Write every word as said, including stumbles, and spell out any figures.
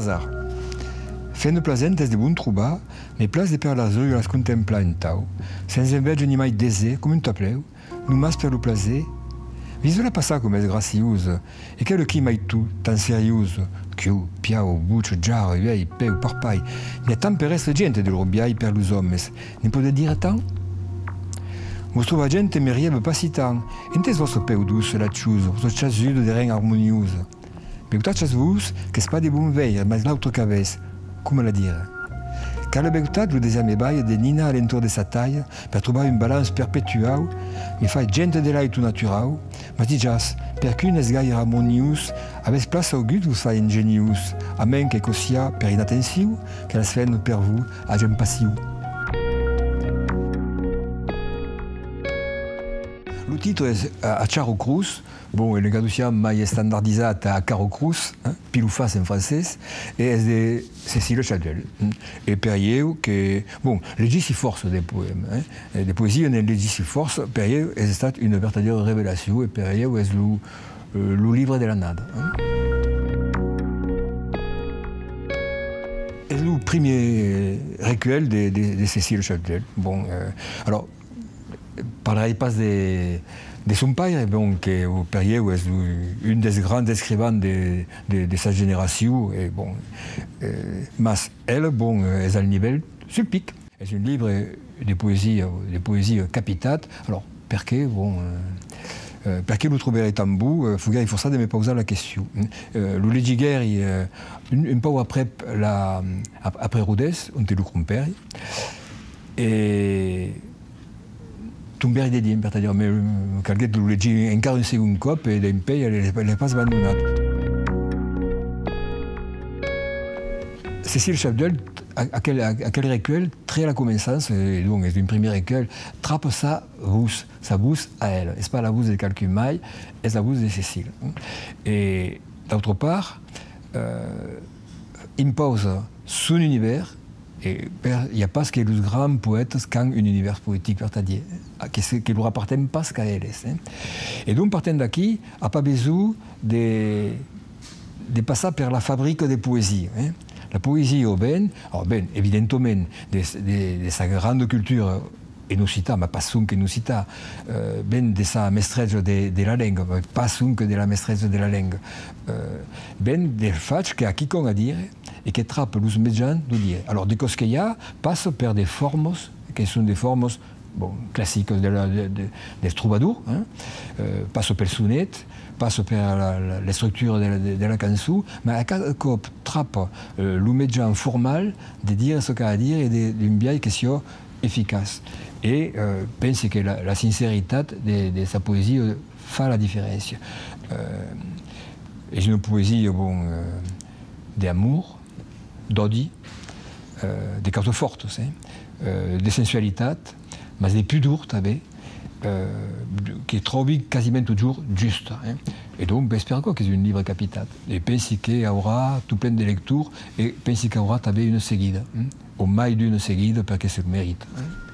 Hasard. Femnas plasentas de bon trobar, me plas de per las ruas las contemplar entau, sens enveja ni mai desèr, coma un taplèu, nonmàs per lo plaser. Visa-la passar coma es graciosa, e quela aquí mai tot, tan seriosa, quiu, piau, bocha, jarra, uèlh, peu, parpalh, n'i a tant per èstre genta de lor biais per los òmes, ne podètz dire tant? Vos trobar genta me rieba pas si tant, ente es vòstra peu doça, lachosa, vòstra chasuda de ren armoniosa? Beutatz-as vos, qu'es pas de bon veire, mas l'autra qu'avètz, coma la dire? Quala beutat lo desèr me balha de ninar a l'entorn de sa talha per trobar un balanç perpetuau, me fai genta de lai tot naturau, mas dijatz, per quiu n'es gaire armoniós, avètz plaça augut vos fai ingeniós, a mens que quò siá per inatencion, que las femnas per vos ajan passion. Lo titre es A, a Charro Cruz, bon, e le caduciam mai estandardizat a Carro Cruz, hein, pile ou face en francés, e es de Cécile Chapdel, hein. E per ieu que, bon, legissi fòrça de poèmas, hein, e de poesia, ne'n legissi fòrça, per ieu es estat una vertadièra revelacion, e per ieu es lo, eh, lo libre de l'annada, hein. Es lo primièr recuèlh de, de, de Cécile Chapdel. Bon, eh, alors, parlarèi pas de, de son paire, bon, que per ieu es lo, un dels grands escrivans de, de, de sa generacion, e bon, eh, mas el, bon, es al nivèl sul pic. Es un libre de poesia, de poesia capitat. Alors, perqué, bon, eh, eh, perqué lo trobèri tan bon? Eh, foguèri forçat de me pausar la question. Eh, lo legiguèri, eh, un, un pauc aprèp la, ap-, après Rodés, onte lo crompèri. E tombèri dedins, per te dire, me, me calguèt lo legir encara un segond còp e dempuèi l'ai, l'ai pas abandonat. Cécile Chapdel, a-, aquel, a-, aquel recuèlh, tre la començança, e donc es un primièr recuèlh, trapa sa votz, sa votz a ela. Es pas la votz de qualqu'un mai, es la votz de Cécile. E, d'autra part, eh, impausa son univèrs, e per, i a pas que los grands poètas qu'an un univèrs poetic vertadièr, a, que se, que lor aparten pas qu'a eles, eh. E donc, partent d'aquí, a pas besonh de, de passar per la fabrica de poesia, eh. La poesia ven, alors, ven, evidentament, de, de, de sa granda cultura en occitan, mas pas sonque en occitan, eh, ven de sa mestreja de, de la lenga, mas pas sonque de la mestreja de la lenga, eh, ven del fach que a quicòm a dire e que trapa los mejans d'o dire. Alors, de còps que i a, passa per de formas, que son de formas, bon, classicas de la, de, de, dels trobadors, hein, eh, passa pel sonet, passa per la, la, l'estructura de la, de, de la cançon, mas a cada còp trapa, eh, lo mejan formal de dire çò qu'a a dire e de, d'un biais que siá eficaç. E, eh, pensi que la, la sinceritat de, de sa poesia fa la diferéncia. Eh, es una poesia, bon, eh, d'amor, d'òdi, eh, de causas fòrtas, eh, eh, de sensualitat, mas de pudor tanben, eh, que tròbi quasiment totjorn justa, eh. E donc, es per aquò qu'es un libre capitat. E pensi que aurà tot plen de lectors, e pensi qu'aurà tanben una seguida, eh, o mai d'una seguida, perque se lo merita, eh.